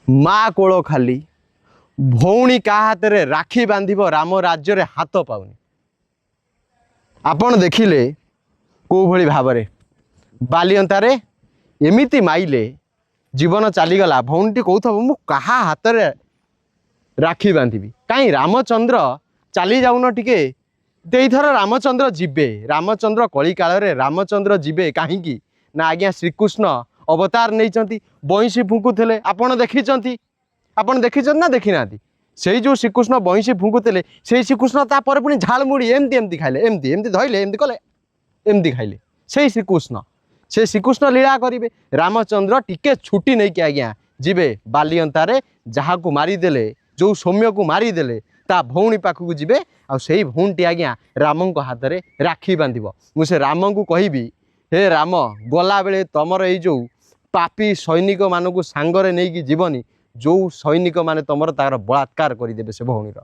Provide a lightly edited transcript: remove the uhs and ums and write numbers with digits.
ମା କୋଳ ଖାଲି, ଭଉଣୀ କାହା ହାତରେ ରାକ୍ଷୀ ବାନ୍ଧିବ, ରାମ ରାଜ୍ୟରେ ହାତ ପାଉନି। ଆପଣ ଦେଖିଲେ କେଉଁଭଳି ଭାବରେ ବାଲିଅନ୍ତାରେ ଏମିତି ମାଇଲେ, ଜୀବନ ଚାଲିଗଲା। ଭଉଣୀଟି କହୁଥିବ, ମୁଁ କାହା ହାତରେ ରାକ୍ଷୀ ବାନ୍ଧିବି? କାହିଁ ରାମଚନ୍ଦ୍ର ଚାଲି ଯାଉନ ଟିକେ। ଏଇଥର ରାମଚନ୍ଦ୍ର ଯିବେ, ରାମଚନ୍ଦ୍ର କଳିକାଳରେ ରାମଚନ୍ଦ୍ର ଯିବେ। କାହିଁକି ନା ଆଜ୍ଞା, ଶ୍ରୀକୃଷ୍ଣ ଅବତାର ନେଇଛନ୍ତି, ବଇଁଶୀ ଫୁଙ୍କୁଥିଲେ, ଆପଣ ଦେଖିଛନ୍ତି। ଆପଣ ଦେଖିଛନ୍ତି ନା ଦେଖିନାହାନ୍ତି? ସେଇ ଯେଉଁ ଶ୍ରୀକୃଷ୍ଣ ବଇଁଶୀ ଫୁଙ୍କୁଥିଲେ, ସେଇ ଶ୍ରୀକୃଷ୍ଣ ତାପରେ ପୁଣି ଝାଳମୁଡ଼ି ଏମିତି ଏମିତି ଖାଇଲେ, ଏମିତି ଏମିତି ଧଇଲେ, ଏମିତି କଲେ, ଏମିତି ଖାଇଲେ। ସେଇ ଶ୍ରୀକୃଷ୍ଣ, ସେ ଶ୍ରୀକୃଷ୍ଣ ଲୀଳା କରିବେ। ରାମଚନ୍ଦ୍ର ଟିକେ ଛୁଟି ନେଇକି ଆଜ୍ଞା ଯିବେ ବାଲିଅନ୍ତାରେ, ଯାହାକୁ ମାରିଦେଲେ, ଯେଉଁ ସୌମ୍ୟକୁ ମାରିଦେଲେ, ତା ଭଉଣୀ ପାଖକୁ ଯିବେ, ଆଉ ସେଇ ଭଉଣୀଟି ଆଜ୍ଞା ରାମଙ୍କ ହାତରେ ରାକ୍ଷୀ ବାନ୍ଧିବ। ମୁଁ ସେ ରାମଙ୍କୁ କହିବି, ହେ ରାମ, ଗଲାବେଳେ ତମର ଏଇ ଯେଉଁ ପାପୀ ସୈନିକମାନଙ୍କୁ ସାଙ୍ଗରେ ନେଇକି ଯିବନି, ଯେଉଁ ସୈନିକମାନେ ତମର ତାର ବଳାତ୍କାର କରିଦେବେ ସେ ଭଉଣୀର।